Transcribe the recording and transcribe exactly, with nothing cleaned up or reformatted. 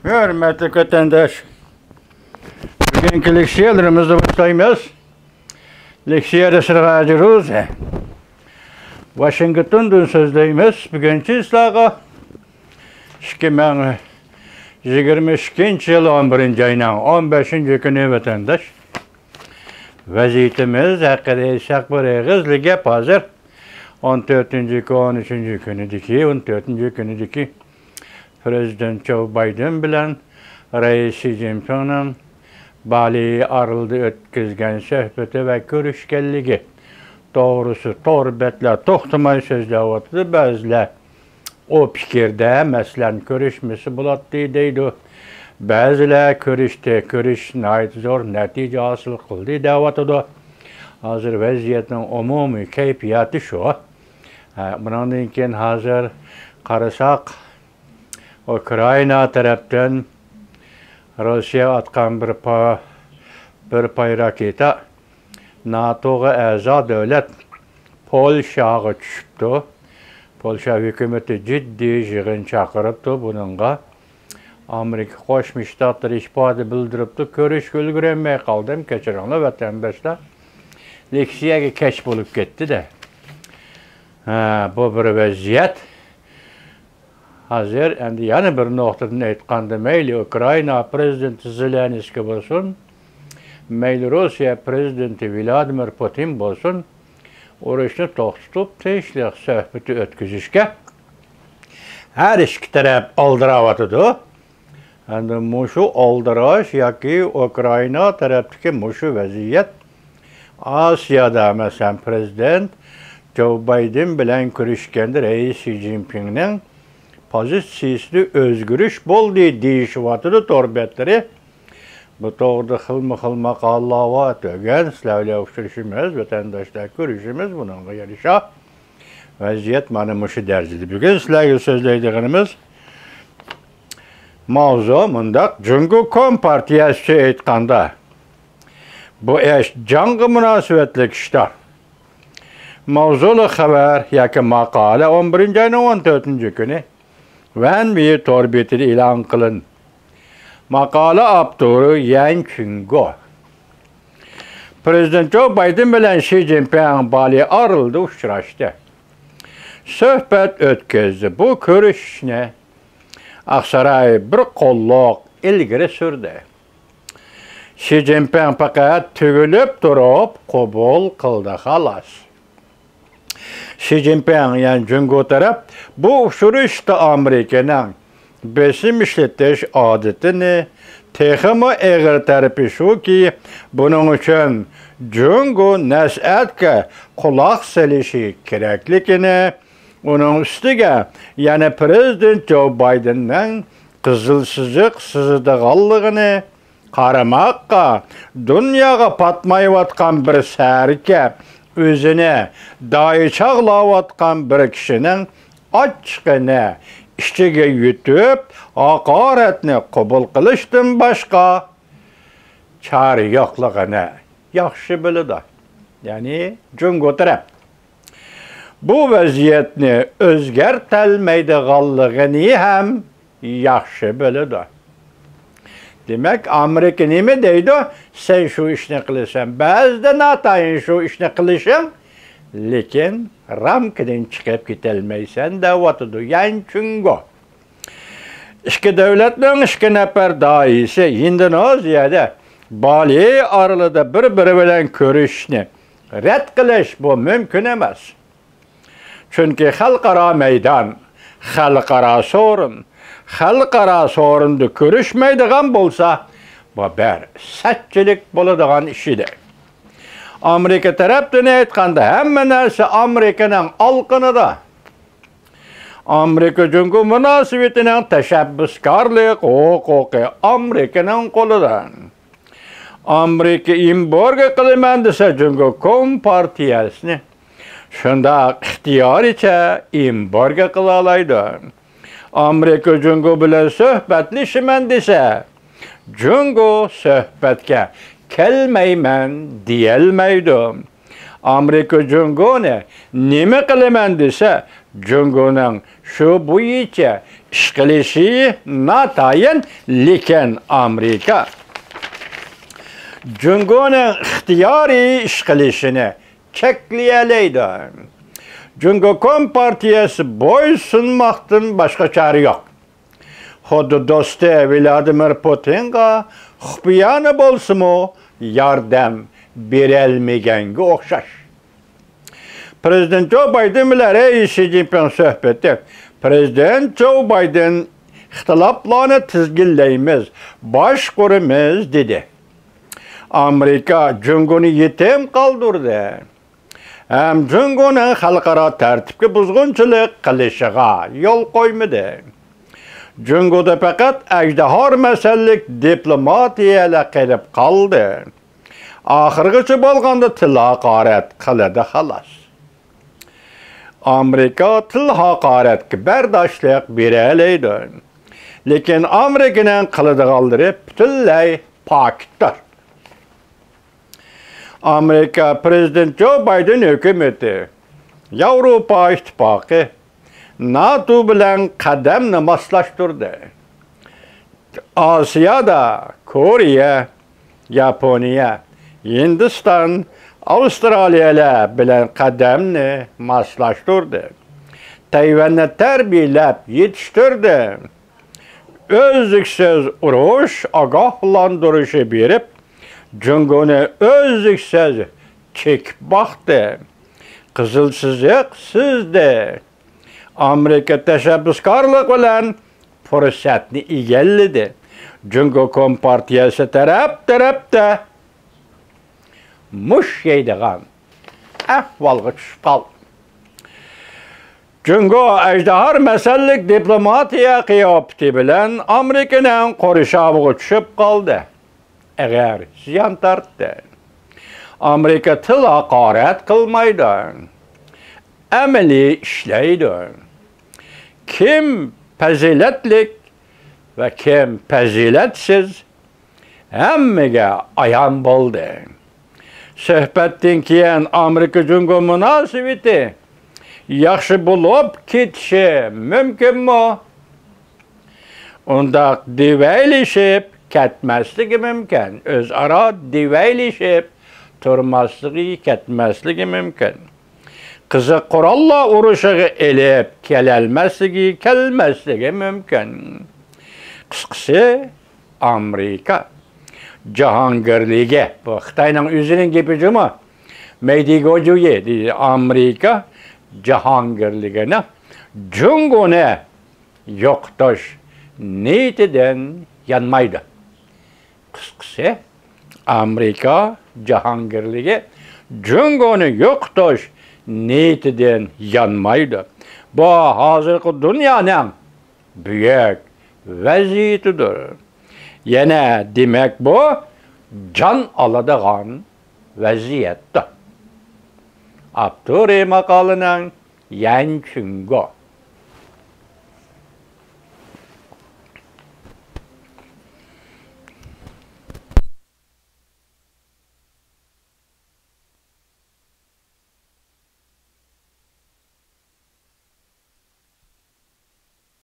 ھۆرمەتلىك ۋەتەنداش، بۈگۈنكى لېكسىيەلىرىمىزنى باشلايمىز. لېكسىيەدە سىرغاجى روزى. ۋاشىنگتوندىن سۆزلەيمىز. بۈگۈنچە سىلەرگە ئىككى مىڭ يىگىرمە ئىككىنچى يىل ئون بىرىنچى ئاينىڭ ئون بەشىنچى كۈنى ۋەتەنداش. ۋەزىيىتىمىز ھەققىدە ئېيتساق، بىر ئېغىزلا گەپ ھازىر. ئون تۆتىنچى كۈن، ئون ئۈچىنچى كۈنىدىكى، ئون تۆتىنچى كۈنىدىكى پرېزىدېنت جو بايدېن بىلەن رەئىس شى جىنپىڭنىڭ بالى ئارىلىدا ئۆتكۈزگەن سۆھبىتى ۋە كۆرۈشكەنلىكى توغرىسى تور بەتلەر توختىماي سۆزلەۋاتىدۇ. بەزىلەر ئۇ پىكىردە، مەسىلەن، كۆرۈشمىسە بولاتتى دەيدۇ. بەزىلەر كۆرۈشتى، كۆرۈش ناھايىتى زور نەتىجە ھاسىل قىلدى دەۋاتىدۇ. ھازىر ۋەزىيەتنىڭ ئومۇمىي كەيپىياتى شۇ. ھە، بۇنىڭدىن كېيىن ھازىر قارىساق، ئۇكرائىنا تەرەپتىن روسىيە ئاتقان بىر پا-، بىر پاي راكېتا ناتوغا ئەزا دۆلەت پولشاغا چۈشۈپتۇ. پولشا ھۆكۈمىتى جىددىي يىغىن چاقىرىپتۇ بۇنىڭغا. ئامېرىكا قوشما شتاتلىرى ئىپادە بىلدۈرۈپتۇ، كۆرۈشكە ئۈلگۈرەلمەي قالدىم، كەچۈرۈڭلار ۋەتەنداشلار. لېكسىيەگە كەچ بولۇپ كەتتى-دە. ھە، بۇ بىر ۋەزىيەت. ھازىر ئەمدى يەنە بىر نۇقتىدىن ئېيتقاندا، مەيلى ئۇكرائىنا پرېزىدېنتى زېلېنسكىي بولسۇن، مەيلى روسىيە پرېزىدېنتى ۋلادىمىر پۇتىن بولسۇن، ئۇرۇشنى توختىتىپ، تىنچلىق سۆھبىتى ئۆتكۈزۈشكە ھەر ئىككى تەرەپ ئالدىراۋاتىدۇ. ئەمدى مۇشۇ ئالدىراش ياكى ئۇكرائىنا تەرەپتىكى مۇشۇ ۋەزىيەت ئاسىيادا، مەسىلەن، پرېزىدېنت جو بايدېن بىلەن كۆرۈشكەندە رەئىس شى جىنپىڭنىڭ پوزىتسىيىسىدە ئۆزگىرىش بولدى دېيىشىۋاتىدۇ تور بەتلىرى. بۇ توغرىدا خىلمۇ خىل ماقالىلەر بار، تۆگەن سىلەر بىلەن ئۇچرىشىمىز، ۋەتەنداشلار كۆرۈشىمىز، بۇنىڭغا يارىشا ۋەزىيەت مانا مۇشۇ دەرىجىدە. بۈگۈن سىلەرگە سۆزلەيدىغىنىمىز ماۋزۇ مۇنداق، جۇڭگو كومپارتىيەسىچە ئېيتقاندا، بۇ ئىش جاڭغا مۇناسىۋەتلىك ئىشتا. ماۋزۇلۇق خەۋەر ياكى ماقالە ئون بىرىنچى ئاينىڭ ئون تۆتىنچى كۈنى ۋەن ۋېي تور بېتىدە ئېلان قىلىندى. ماقالە ئاپتورى يەن چۈنگو. پرېزىدېنت جو بايدېن بىلەن شى جىنپىڭ بالى ئارىلىدا ئۇچراشتى. سۆھبەت ئۆتكۈزدى. بۇ كۆرۈشۈشنى ئاقساراي بىر قوللۇق ئىلگىرى سۈردى. شى جىنپىڭ پەقەت تۈگۈلۈپ تۇرۇپ قوبۇل قىلدى، خالاس. شى جىنپىڭ، يەنى جۇڭگو تەرەپ بۇ ئۇچرىشىشتا ئامېرىكىنىڭ بېسىم ئىشلىتىش ئادىتىنى، تېخىمۇ ئېغىر تەرىپى شۇكى، بۇنىڭ ئۈچۈن جۇڭگو نەسىھەتكە قۇلاق سېلىشى كېرەكلىكىنى، ئۇنىڭ ئۈستىگە يەنە پرېزىدېنت جو بايدېننىڭ قىزىل سىزىق سىزىدىغانلىقىنى، قارىماققا، دۇنياغا پاتمايۋاتقان بىر سەركە، ئۆزىنى داھىي چاغلاۋاتقان بىر كىشىنىڭ ئاچچىقىنى ئىچىگە يۇتۇپ، ھاقارەتنى قوبۇل قىلىشتىن باشقا چارە يوقلۇقىنى ياخشى بىلىدۇ. يەنى جۇڭگو تەرەپ بۇ ۋەزىيەتنى ئۆزگەرتەلمەيدىغانلىقىنى ھەم ياخشى بىلىدۇ. دېمەك، ئامېرىكا نېمە دەيدۇ؟ سەن شۇ ئىشنى قىلىسەن، بەزىدە ناتايىن شۇ ئىشنى قىلىشىڭ، لېكىن رامكىدىن چىقىپ كېتەلمەيسەن، دەۋاتىدۇ يەن چۈنگو. ئىككى دۆلەتنىڭ ئىككى نەپەر داھىيسى ھىندونېزىيەدە بالى ئارىلىدا بىر-بىرى بىلەن كۆرۈشۈشنى رەت قىلىش، بۇ مۇمكىن ئەمەس. چۈنكى خەلقئارا مەيدان، خەلقئارا سورۇن، خەلقئارا سورۇندا كۆرۈشمەيدىغان بولسا، بۇ بىر سەتچىلىك بولىدىغان ئىش ئىدى. ئامېرىكا تەرەپتىن ئېيتقاندا، ھەممە نەرسە ئامېرىكىنىڭ ئالىقىنىدا. ئامېرىكا جۇڭگو مۇناسىۋىتىنىڭ تەشەببۇسكارلىق ھوقۇقى ئامېرىكىنىڭ قولىدا. ئامېرىكا ئېمبارگو قىلىمەن دېسە، جۇڭگو كومپارتىيەسىنى شۇنداق ئىختىيارىيچە ئېمبارگو قىلالايدۇ. ئامېرىكا جۇڭگو بىلەن سۆھبەتلىشىمەن دېسە، جۇڭگو سۆھبەتكە كەلمەيمەن دېيەلمەيدۇ. ئامېرىكا جۇڭگونى نېمە قىلىمەن دېسە، جۇڭگونىڭ شۇ بويىچە ئىش قىلىشى ناتايىن، لېكىن ئامېرىكا جۇڭگونىڭ ئىختىيارىي ئىش قىلىشىنى چەكلىيەلەيدۇ. جۇڭگو كومپارتىيەسى بويسۇنماقتىن باشقا چارە يوق. خۇددى دوستى ۋلادىمىر پۇتىنغا خۇپىيانە بولسىمۇ ياردەم بېرەلمىگەنگە ئوخشاش. پىرېزىدېنت جو بايدېن بىلەن رەئىس شى جىنپىڭ سۆھبىتى. پىرېزىدېنت جو بايدېن، ئىختىلاپلارنى تىزگىنلەيمىز، باشقۇرىمىز، دېدى. ئامېرىكا جۇڭگونى يېتىم قالدۇردى ھەم جۇڭگونىڭ خەلقئارا تەرتىپكە بۇزغۇنچىلىق قىلىشىغا يول قويمىدى. جۇڭگودا پەقەت ئەجدىھا مەسەللىك دىپلوماتىيەلا قېلىپ قالدى. ئاخىرغىچە بولغاندا تىل ھاقارەت قىلىدۇ، خالاس. ئامېرىكا تىل ھاقارەتكە بەرداشلىق بېرەلەيدۇ. لېكىن ئامېرىكىنىڭ قىلىدىغانلىرى پۈتۈنلەي پاكىتتۇر. ئامېرىكا پىرېزىدېنت جو بايدېن ھۆكۈمىتى ياۋروپا ئىتتىپاقى، ناتو بىلەن قەدەمنى ماسلاشتۇردى. ئاسىيادا كورېيە، ياپونىيە، ھىندىستان، ئاۋسترالىيەلەر بىلەن قەدەمنى ماسلاشتۇردى. تەيۋەننى تەربىيەلەپ يېتىشتۈردى. ئۈزلۈكسىز ئۇرۇش ئاگاھلاندۇرۇشى بېرىپ، جۇڭگونى ئۈزلۈكسىز چېكىپ باقتى. قىزىل سىزىق سىزدى. ئامېرىكا تەشەببۇسكارلىق بىلەن پۇرسەتنى ئىگىلىدى. جۇڭگو كومپارتىيەسى تەرەپ-تەرەپتە مۇش يەيدىغان ئەھۋالغا چۈشۈپ قالدى. جۇڭگو ئەجدىھا مەسەللىك دىپلوماتىيە قىياپىتى بىلەن ئامېرىكىنىڭ قورشاۋىغا چۈشۈپ قالدى. ئېغىر زىيان تارتتى. ئامېرىكا تىل ھاقارەت قىلمايدۇ. ئەمەلىي ئىشلەيدۇ. كىم پەزىلەتلىك ۋە كىم پەزىلەتسىز، ھەممىگە ئايان بولدى. سۆھبەتتىن كېيىن ئامېرىكا جۇڭگو مۇناسىۋىتى ياخشى بولۇپ كېتىشى مۇمكىنمۇ؟ ئۇنداق دېۋەيلىشىپ كەتمەسلىكى مۇمكىن. ئۆزئارا دېۋەيلىشىپ تۇرماسلىقى، كەتمەسلىكى مۇمكىن. قىزىق قوراللار ئۇرۇشىغا ئېلىپ كېلەلمەسلىكى، كەلمەسلىكى مۇمكىن. قىسقىسى، ئامېرىكا جاھانگىرلىكى، بۇ خىتاينىڭ ئۆزىنىڭ گېپى جۇمۇ، مەيدىگوجۇيى دېيىلگەن ئامېرىكا جاھانگىرلىكىنى جۇڭگونى يوقىتىش نىيىتىدىن يانمايدۇ. قىسقىسى، ئامېرىكا جاھانگىرلىكى جۇڭگونى يوقىتىش نىيىتىدىن يانمايدۇ. بۇ ھازىرقى دۇنيانىڭ بۈيۈك ۋەزىيىتىدۇر. يەنە دېمەك، بۇ جان ئالىدىغان ۋەزىيەتتۇر. ئاپتورى ماقالىنىڭ يەن چۈنگو.